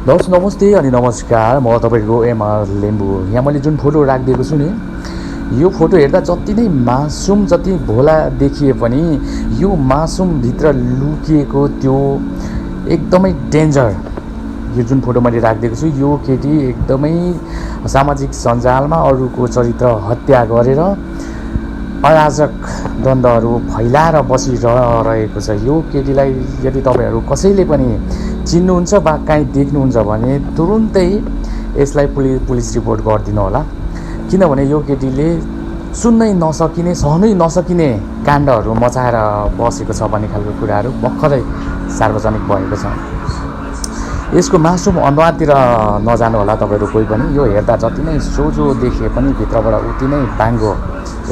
दर्शक नमस्ते अनि नमस्कार, म तपाईँको एमआर लिम्बू। यहाँ मैले जुन फोटो राखिदिएको छु नि, यो फोटो हेर्दा जति नै मासुम जति भोला देखिए पनि यो मासुमभित्र लुकिएको त्यो एकदमै डेन्जर। यो जुन फोटो मैले राखिदिएको छु, यो केटी एकदमै सामाजिक सञ्जालमा अरूको चरित्र हत्या गरेर अराजक द्वन्द्वहरू फैलाएर बसिरहेको छ। यो केटीलाई यदि तपाईँहरू कसैले पनि चिन्नुहुन्छ वा काहीँ देख्नुहुन्छ भने तुरुन्तै यसलाई पुलिस रिपोर्ट गरिदिनु होला, किनभने यो केटीले सुन्नै नसकिने सहनै नसकिने काण्डहरू मचाएर बसेको छ भन्ने खालको कुराहरू भर्खरै सार्वजनिक भएको छ। यसको मासुम अनुहारतिर नजानु होला तपाईँहरू कोही पनि। यो हेर्दा जति नै सोझो देखिए पनि भित्रबाट उति नै बाङ्गो,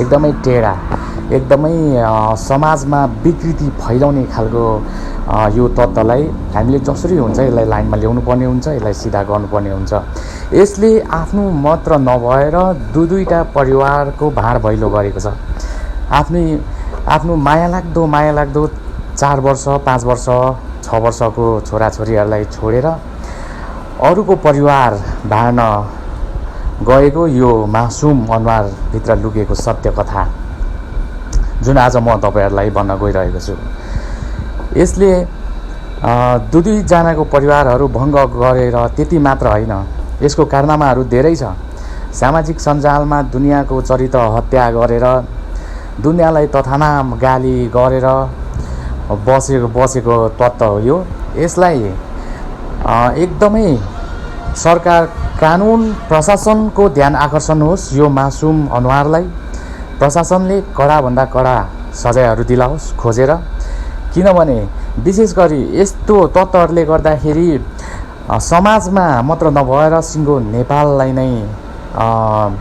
एकदमै टेढा, एकदमै समाजमा विकृति फैलाउने खालको यो तत्त्वलाई हामीले जसरी हुन्छ यसलाई लाइनमा ल्याउनु पर्ने हुन्छ, यसलाई सिधा गर्नुपर्ने हुन्छ। यसले आफ्नो मात्र नभएर दुईटा परिवारको भाँड भैलो गरेको छ। आफ्नो मायालाग्दो 4 वर्ष 5 वर्ष 6 वर्षको छोराछोरीहरूलाई छोडेर अरूको परिवार भाँड्न गएको यो मासुम अनुहारभित्र लुकेको सत्य कथा जुन आज म तपाईँहरूलाई भन्न गइरहेको छु। यसले दुईजनाको परिवारहरू भङ्ग गरेर त्यति मात्र होइन, यसको कारनामाहरू धेरै छ। सामाजिक सञ्जालमा दुनियाँको चरित्र हत्या गरेर दुनियाँलाई तथानाम गाली गरेर बसेको तत्त्व हो यो। यसलाई एकदमै सरकार, कानुन, प्रशासनको ध्यान आकर्षण होस्। यो मासुम अनुहारलाई प्रशासनले कडाभन्दा कडा सजायहरू दिलाओस् खोजेर, किनभने विशेष गरी यस्तो तत्त्वहरूले गर्दाखेरि समाजमा मात्र नभएर सिङ्गो नेपाललाई नै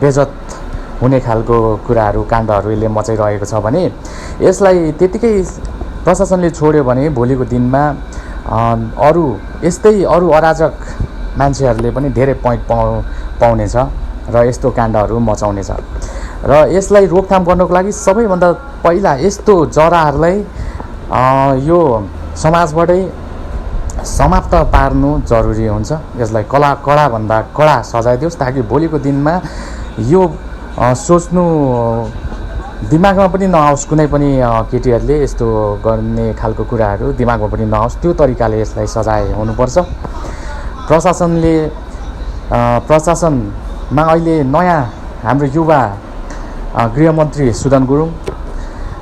बेइज्जत हुने खालको कुराहरू काण्डहरू यसले मचाइरहेको छ भने यसलाई त्यतिकै प्रशासनले छोड्यो भने भोलिको दिनमा अरू अराजक मान्छेहरूले पनि धेरै पोइन्ट पाउनेछ र यस्तो काण्डहरू मचाउनेछ। र यसलाई रोकथाम गर्नको लागि सबैभन्दा पहिला यस्तो जराहरूलाई यो समाजबाटै समाप्त पार्नु जरुरी हुन्छ। यसलाई कडाभन्दा कडा सजाय दियोस् ताकि भोलिको दिनमा यो सोच्नु दिमागमा पनि नआओस्, कुनै पनि केटीहरूले यस्तो गर्ने खालको कुराहरू दिमागमा पनि नआओस्, त्यो तरिकाले यसलाई सजाय हुनुपर्छ। प्रशासनमा अहिले नयाँ हाम्रो युवा गृहमन्त्री सुदन गुरुङ,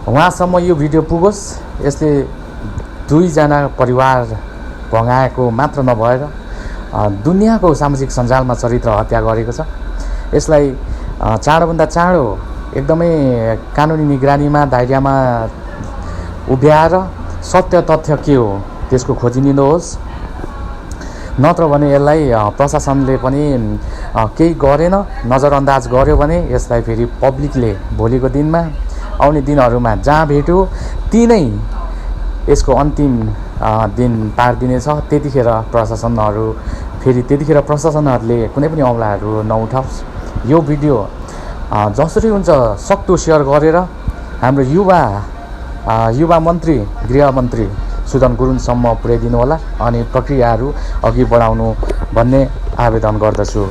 उहाँसम्म यो भिडियो पुगोस्। यसले दुईजना परिवार भगाएको मात्र नभएर दुनियाँको सामाजिक सञ्जालमा चरित्र हत्या गरेको छ। यसलाई चाँडोभन्दा चाँडो एकदमै कानुनी निगरानीमा दायरामा उभ्याएर सत्य तथ्य के हो त्यसको खोजी लिनुहोस्। नत्र भने यसलाई प्रशासनले पनि केही गरेन, नजरअन्दाज गर्यो भने यसलाई फेरि पब्लिकले भोलिको दिनमा आउने दिनहरूमा जहाँ भेट्यो त्यहीँ यसको अन्तिम दिन पारिदिनेछ। त्यतिखेर प्रशासनहरूले कुनै पनि औँलाहरू नउठाओस्। यो भिडियो जसरी हुन्छ सक्दो सेयर गरेर हाम्रो युवा मन्त्री गृहमन्त्री सुदन गुरुङसम्म पुर्याइदिनु होला अनि प्रक्रियाहरू अघि बढाउनु भन्ने आवेदन गर्दछु।